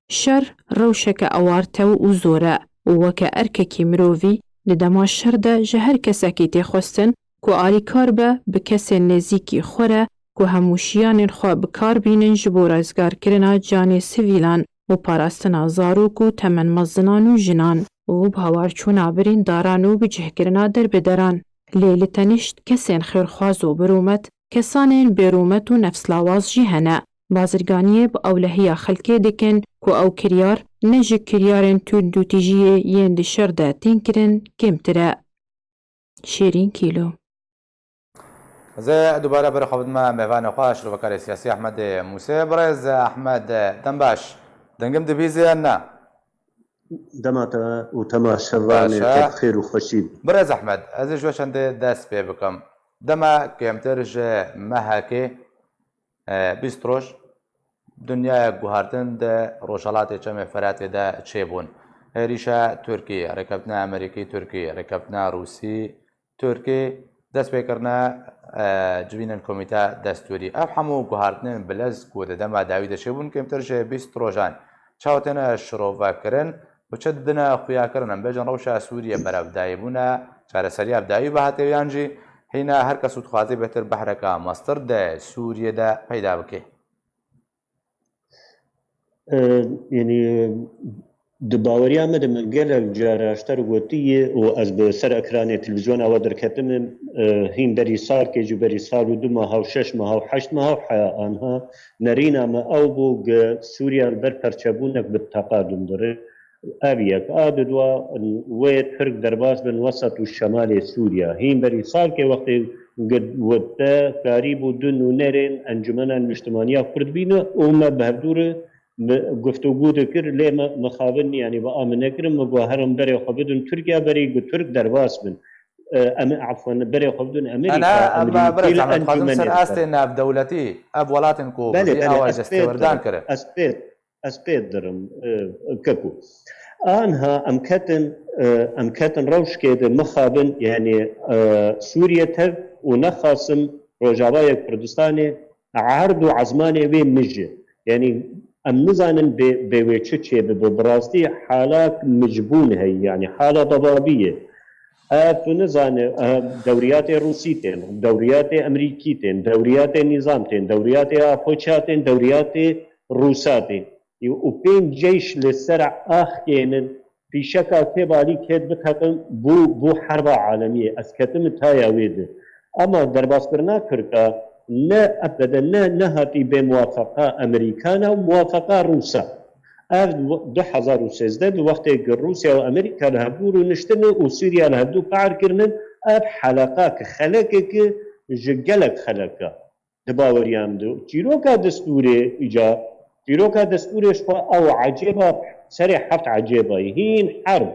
Şer rewşeke awarte û zor e û weke erkekî mirovî di dema şer de ji her kesekî tê xwestin ku alîkar be bi kesên nêzîkî xwe re ku hemû şiyanên xwe bi kar bînin ji bo rizgarkirina canê sivîlan û parastina zarok û temenmezinan û jinan û bi hawarçûna birîndaran û bicihkirina derbederan. Lê li tenişt kesên xêrxwaz û birûmet, kesanên bêrûmet û nefslawaz jî hene. Bazirganiyê bi ewlehiya xelkê dikin ku ew kiryar ne ji kiryarên tundûtîjiyê yên di şer de tên kirin kêmtir e. Şêrîn Kîlo. Ez ê dubare berê xwe bidime mêvanê xwe, şirovekarê siyasî Ehmedê Mûsê. Birêz Ehmed, dem baş. Dengim dibîzê yan na? Dema te û temaşevanê te bi xêr û xweşî. Birêz Ehmed, ez ê ji we çendê dest pê bikim. Dema kêmtir ji mehekê, e, bîst roj, dinyayek guhertin di Rojhelatê Çemê Feratê de çêbûn. Êrîşa Tirkî, rêkeftina Amerîkî Tirkî, rêkeftina Rûsî Tirkî, dest pê kirine, e, civînên Komîte Destûrî. Ev hemû guhertinên bilez ku di dema dawî de çêbûn, kêmtir ji bîst rojan çawa têne şirove kirin û çi didine xuya kirin? Em bêjin rewşa Sûriyê berevdayî bûne, çareseriya bi dawî ve hate yan jî hîna her kes û dixwaze bêtir behreke mestir di Sûriyê de peyda bike? E, yanî, di baweriya me de min gelek cara ji te re gotiye û ez bi ser ekranê televîzyona we derketime, e, hîn berî salkê, ji berî sal û du meha û şeş meha û heşt meha û heya anha nerîna me ew bû, gi Sûriya li ber perçebûnek bi teqadum dire. Ev yek. A di dua, wê Tirk derbas bin wesat û şemalê Sûriya. Hîn berî salkê wextê got te karîbû du nûnerên Encumena Niştimaniya Kurd bîne û me bi hevdû re bi guftûgû dikir, lê me mixabin, yanî bi a min nekirin, min got herin berê xwe bidin Tirkiya, berî ku Tirk derbas bin. e, em, afwan, berê xwe bidin Amerîka, Ana, em Amerîkî li zehmet xwazim ser encûmenê astê navdewletî, ev welatên ku Belê, bi vî belê, awa ez pê destewerdan dirim, kirin. Ez pê, ez pê dirim, e, Keko. Anha em ketin, e, em ketin rewşkê de mixabin, yani, e, Sûriye tev û nexasim Rojavayê Kurdistanê erd û ezmanê wê mij e. Yani em nizanin bê, bê wê çi çê bibe. Bi rastî halak mijbûn heye, yani hala debabî ye. Ev tu nizane, e, dewriyatê Rûsî tên, dewriyatê Emerîkî tên, dewriyatê nîzam tên, dewriyatê Apoça tên, dewriyatê Rûsa tên. Û pênc ceyş li ser ax kênin, fîşeka kêbalî kêt biteqin, bû, bû herba alemiyê. Ez ketim taya wê de. Ama derbaskirina Tirka ne ebede ne, nehatî bê muwafeqa Amerîkana û muwafeqa Rûsa. Ev du hezar û sêzdeh bi wextê ku Rûsya û Amerîka li hevdû rûniştine û Sûriya li hevdû qehr kirinin, ev heleqa ki xelekeke ji gelek xeleka. Di baweriya min de çîroka destûrê îca, çîroka destûrê ji xwe ew ecêba serê heft ecêba ye. Hîn herb,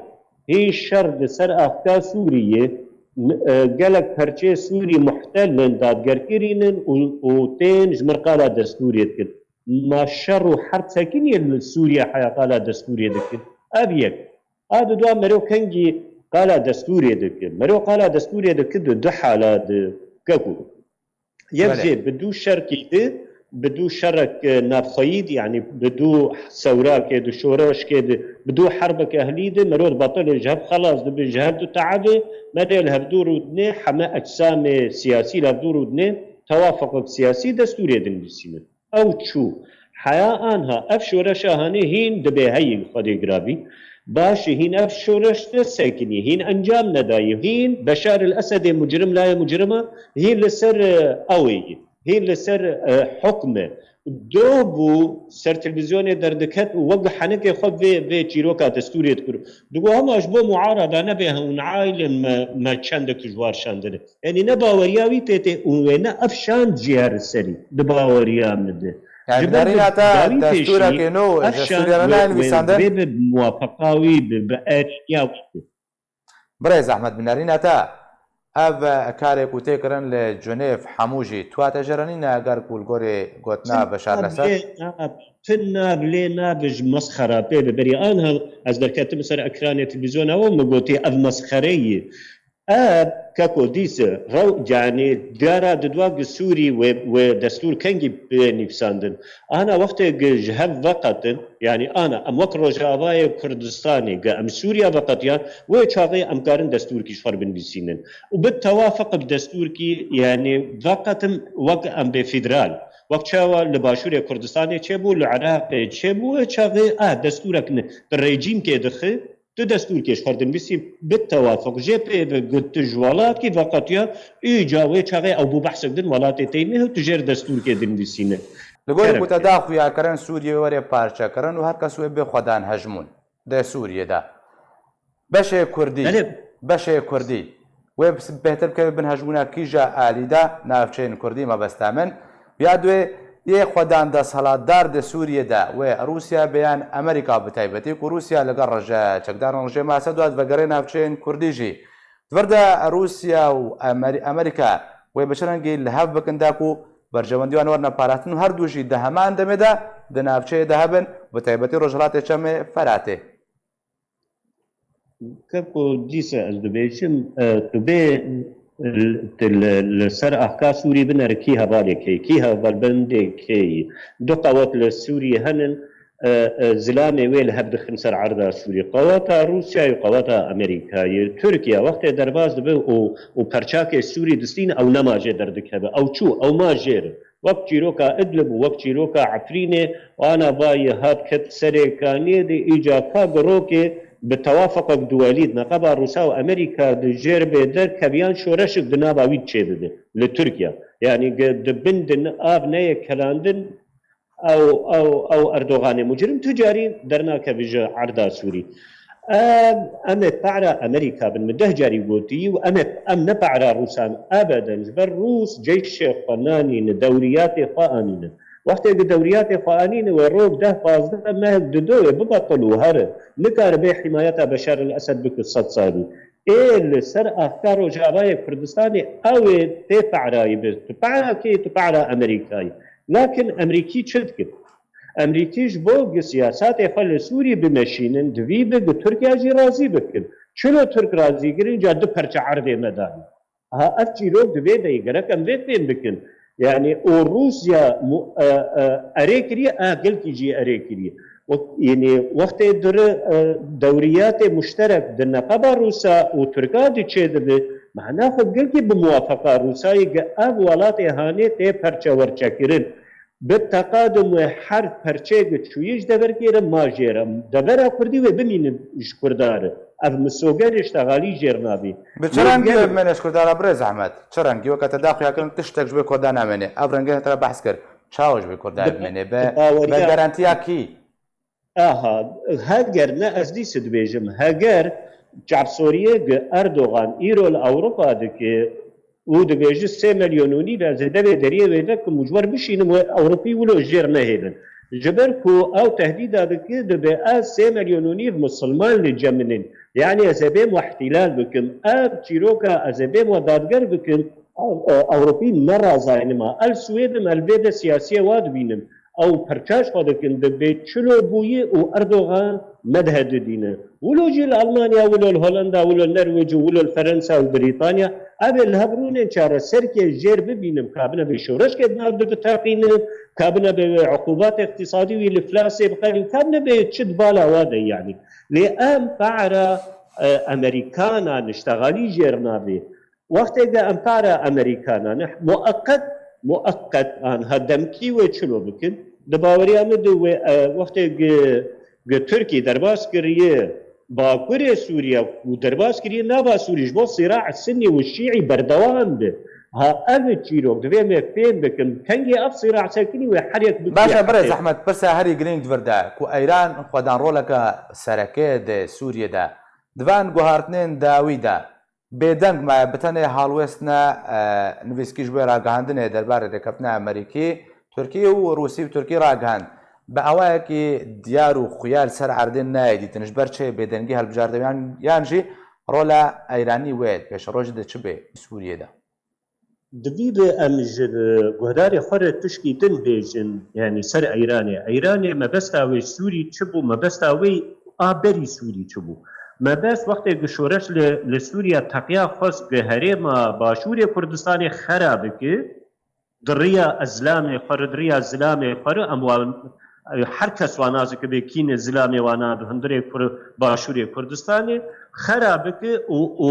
hîn şer li ser axka Sûriyê, n-, e, gelek perçê Sûrî muhtel in, dadgerkirî nin û, û tên ji mir qala destûrê dikin. Ma şer û herb sekiniye li Sûriye heya qala destûrê dikin. Ev yek. A di dua mero kengî qala destûrê dikin. Mero qala destûrê dikin di du hala di Keko. Yek Belê. jê bi du şerkî di, bi du şerek, e, navxweyî di, yani bi du sewrakê di, şoreşkê di, bi du herbek ehlî di, mero dibatile ji hev xelas dibe, ji hev du teebe, me dê li hevdû rûdinê, heme ecsamê siyasî li hevdû rûdinê, tewafukek siyasî destûrê dinivîsînin. Ew çû. Heya anha ev şoreşa hanê hîn dibê heyî Xwedê giravî. Baş e, hîn ev şoreş ne sekinî, hîn encam nedayî, hîn Beşar el Esedê mucrim layê mucrima, hîn li ser, e, ew ê, hîn li ser, e, hukm e. Do bû ser televîzyonê derdiket û wek henikê xwe vê, vê çîroka destûrê dikir. Digo hema ji bo muarada nebe hewnailin me, me çendek ji war şandine. Yanî ne baweriya wî tê tê û wê ne ev şand jî her serî di baweriya min de. Yani Ji ber binarîna te dawî destûrekê pêşî nû ev ji şand Sûriyana wê, nayên wê nivîsandin? Vê bi muwafeqa wî, bi, bi erkiya wî. Birê zehmet binarîna te ev karê ku tê kirin li Cenêv hemû jî tu hate jeranîne eger ku li gorî gotina Beşar Lesed? Lê na, tu nav lê nabe ji mesxera pê bi berî anha ez derketim ser ekranê televîzyona we min gotî ev mesxereyî. Ev Keko dîse rew, yani cara didwa gi Sûrî wê, wê destûr kengî bê nivîsandin. Ana wextê gi ji hev veqetin, yani ana em wek Rojavayê Kurdistanê gi em Sûriya veqetiyan, wê çaxê em karin destûrkî ji xwe binivîsînin. Û bi tewafuk bi destûrkî, yani veqetin wek em bê federal. Wek çawa li Başûrê Kurdistanê çêbû, li Iraqê çêbû, wê çaxê ah destûrek ne, tu rejîmkê dixi, Tu destûrkê ji xwe dinivîsî bi tewafuk jê pê bi got tu ji welatkî veqetiya, îca wê çaxê ew bû behsek din welatê tey neh û tu jêr destûrkê dinivîsîne. Li gorî ku te da xuyakirin Sûriyê wê were parçekirin û her kes wê bê xwedan hejmûn dê Sûriyê de. Beşê Kurdî, Belê. beşê Kurdî. Wê bêhtir bikeve bin hejmûna kîja alî de navçeyên Kurdî mebesta min. Ya duê yê xwedan desthilatdar di Sûriyê de wê Rûsya bê yan Amerîka bi taybetî ku Rûsya li gel reje çekdaran rejêma Esed û vegerê navçeyên Kurdî jî. Di vir de Rûsya û Amer-, Amerîka wê bi çi rengî li hev bikin da ku berjewendî wan werne parastin û her du jî di heman demê de di navçeyê de hebin, bi taybetî Rojhilatê Çemê Feratê. Keko dîsa ez dibêjim, e, tu bê, e, tu li, li ser axka Sûrî binere kî hevalê kê, kî hevalbendê kê yî. Du qewet li Sûrî henin, e, e, zilamê wê li hev dixin ser erda Sûrî. Qeweta Rûsyayê û qeweta Amerîkayê. Tirkiye wextê derbas dibe û, û perçakê Sûrî distîne ew nema jê derdikeve. Ew çû, ew ma jêr. Wek çîroka Idlib û wek çîroka Efrînê, ana bayê hat ket serê kaniyê de îca ka girokê bi tewafukek duwelî di neqeba Rûsa û Amerîka de jêr bê derkeviyan şoreşek di nava wî çêbibe li Tirkiye. Yanî ge-, di bin din av neyê kelandin ew, ew, ew Erdoganê mucrim tu carî dernakeve ji erda Sûrî. Em, em ê para Amerîka bin, min deh carî gotî û em ê, em ne para Rûsan ebeden, ji ber Rûs ceyşê xwe nanîne, dewriyatê xwe anîne. Wextê ku dewriyatê xwe anîne, wê rok deh pazdeh mehek dido wê bibe qul û here. Nikare bê himayeta Beşar el Esed bike sed salî. ê li ser axka Rojavayê Kurdistanê ew ê tê pe'rayî bi. Tu pe'ra kê yî? Tu pe'ra Amerîkayî. Lakin Amerîkî çi dikir? Amerîkî ji bo gi siyasatê xwe li Sûrî bimeşînin, divî bi gi Tirkiye jî razî bikin. Çilo Tirk razî kirin, ca du perçe erdê me dayî. Ha, ev çîrok di vê de ye, gerek em vê fêm bikin. Yani, û Rûsya mu-, e, e, erê kiriye, a gelkî jî erê kiriye. Wek-, yani, wextê diri, e, dewriyatê muşterek di neqeba Rûsa û Tirka di çê dibi, mana xwe gelkî bi muwafeqa Rûsayê gi ev welatê hanê tê perçewerçekirin. Bi teqadim wê her perçeyek çûyî ji deverkê re ma jê re. Devera Kurdî wê bimînin ji Kurdan re. Ev misogerê ji texalî jêr nabî. Bi çi Wê rengî gel- wê bimêne ji Kurdan re, birêz Ehmed? Çi rengî? Weke te da xuya kirin, tiştek ji wê Kurdan namêne. Ev rengê te re behs kir. Çawa ji wê Kurdan Bi- bimêne? Bi, bi baweriya- bi garantiya kî? Aha, heger ne, ez dîse dibêjim, heger çavsoriyê gi Erdogan îro li Ewropa dike û dibêje sê milyon û nîv ez ê devê deriyê wê vekim û ji we re bişînim, wê Ewropî wilo jêr nehêlin. Ji ber ku ew tehdîda dike, dibe ez sê milyon û nîv misilman li cem min in. Yani ez ê bêm we îhtîlal bikim. Ev çîroka ez ê bêm we dadger bikim, ew, e, Ewropî ne razayînim a. El Swêd im, el vê de siyasiyê wa dibînim. Ew perçaş xwe dikin, dibê çilo bûyî û Erdogan me dihe didîne. Wilo jî li Almanya, wilo li Holanda, wilo li Nerwêc û wilo li Ferensa û Brîtanya, ev ê li hev rûnên çareserkê jêr bibînin, kabine bê şoreşkê di nav de biteqînin, kabine bê wê uqubat iqtisadî wî li flasê bixerin, kabine bê çi di bala wa de yanî. Lê em para, e, Amerîkanan ji texalî jêr nabê. Wextê de em para Amerîkanan e, mueqet, mueqet anha demkî wê çilo bikin. Di baweriya min de wê, e, wextê gi, gi Tirkî derbas kiriye Bakurê Sûriye û derbas kiriye nava Sûrî ji bo sîra Sinnî û Şîî berdewam bi. Ha, ev çîrok divê me fêm bikin. Kengê ev sîra sekinî wê her yek bikiriye Baş e, birêz heta Ehmed, pirsa herî girîng di vir de ku Eyran xwedan roleke sereke di Sûriyê de. Di van guhartinên dawî de, bêdeng me, bi tenê halwêst ne, e, nivîskî ji bo ragihandinê derbarê rêkeftina Amerîkî, Tirkî û Rûsî û Tirkî ragihand. Bi awayekî diyar û xuya li ser erdê nayê dîtin. Ji ber çi bêdengî hilbijartin yan, yan jî rola Eyranî wê pêşerojê de çi bê Sûriyê de? Divî bi em ji guhdarê xwe re tişkî din bêjin, yanî ser Eyranê. Eyranê mebesta wê Sûrî çi bû, mebesta wê a berî Sûrî çi bû? Mebest wextê ku şoreş li, li Sûriya teqiya xwest ku herêma Başûrê Kurdistanê xera bike, di riya ezlamê xwe re, di riya zilamê xwe re, em wan, her kes wan nazikibe kîne zilamê wan a di hundirê Kur-, Başûrê Kurdistanê, xera bike û, û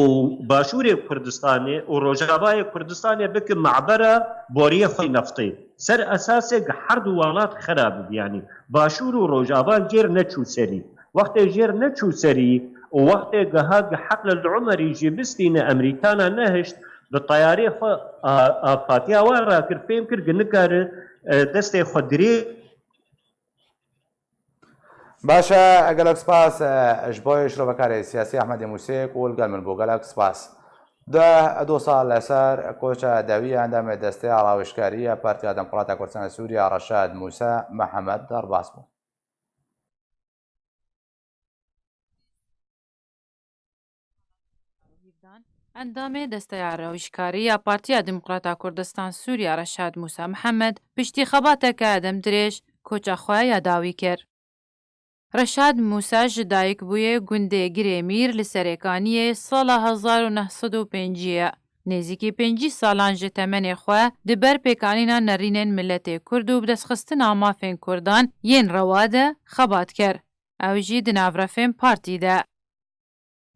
Başûrê Kurdistanê û Rojavayê Kurdistanê bike mabera boriyê xwe neftê. Ser esasê gi her du welat xera bibe, yanî Başûr û Rojava jêr neçû serî. Wextê jêr neçû serî û wextê giha gi Heql el Umerî jî bistîne Amerîkana nehişt, bi teyarê xwe a, a Fatiya wan rakir, fêm kir gi nikare, e, destê xwe dirê. Baş e, gelek spas, e, ji bo şirovekarê siyasî Ehmedê Mûsê ku li gel min bû. Gelek spas. Deh dosa li ser koça dawî ya endamê Desteya Rawişkarî ya Partiya Demokrata Kurdistan Sûriya Reşad Mûsa Mihemed derbas bû. Endamê Desteya Rawişkarî ya Partiya Demokrata Kurdistan Sûriya Reşad Mûsa Mihemed piştî xebateke demdirêj koça xwe ya dawî kir. Reşad Mûsa ji dayikbûyê gundê Girêmîr li Serêkaniyê sala hezar û neh sed û pêncî ye. Nêzîkî pêncî salan ji temenê xwe di ber pêkanîna nerînên miletê Kurd û bidestxistina mafên Kurdan yên rewa de xebat kir. Ew jî di nav refên partî de.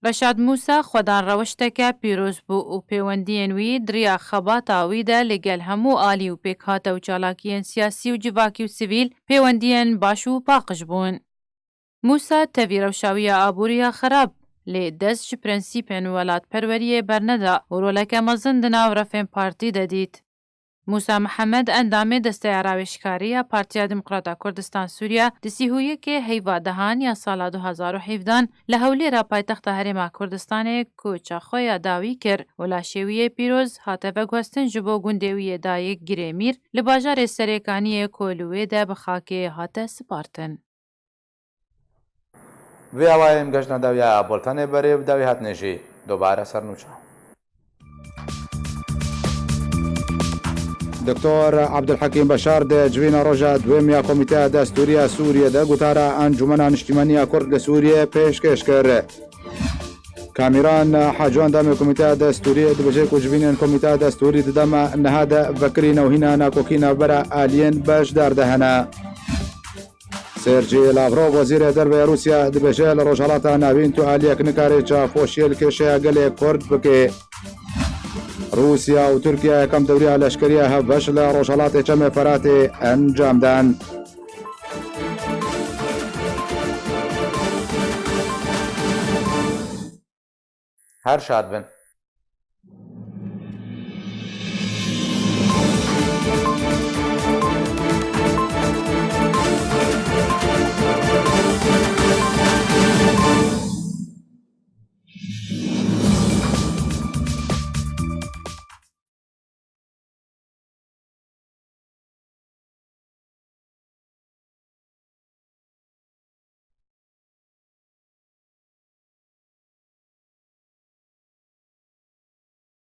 Reşad Mûsa xwedan rewişteke pîroz bû û pêwendiyên wî di riya xebata wî de li gel hemû alî û pêkhate û çalakiyên siyasî û civakî û sivîl pêwendiyên baş û paqij bûn. Mûsa tevî rewşa wî ya aborî ya xerab, lê dest ji prensîpên welatperweriyê berneda û roleke mezin di nav refên partî de dît. Mûsa Mihemed, endamê Desteya Rawêjkarî ya Partiya Demokrata Kurdistan Sûriya, di sî û yekê heyva dehan ya sala du hezar û hevdehan li Hewlêra paytexta Herêma Kurdistanê koça xwe ya dawî kir û laşê wî yê pîroz hate veguhestin ji bo gundê wî yê dayik Girêmîr li bajarê Serêkaniyê ku li wê de bi xakê hate spartin. Vê awayê em geştine dawiya boltanê berê bi dawî hatine jî. Dobare ser nûçe. Doktor Abdulhekîm Beşar di civîna roja duhêm ya Komîteya Destûrî ya Sûriyê de gotara Encûmena Niştîmanî ya Kurd li Sûriyê pêşkêş kir. Kamîran Hacî, endamê Komîteya Destûrî, dibêje ku civînên Komîteya Destûrî di dema niha de vekirî newhîna nakokî navbera aliyên beşdar de hene. Sergî Lavrov, wezîrê derve ya Rûsya, dibêje li Rojhilata Navîn tu aliyek nikare çavxweşiyê li kêşeya gelê Kurd bike. Rûsya û Tirkiye yekem dewriya leşkeriya hevbeş li Rojhilatê Çemê Feratê encam dan. Her şad bin.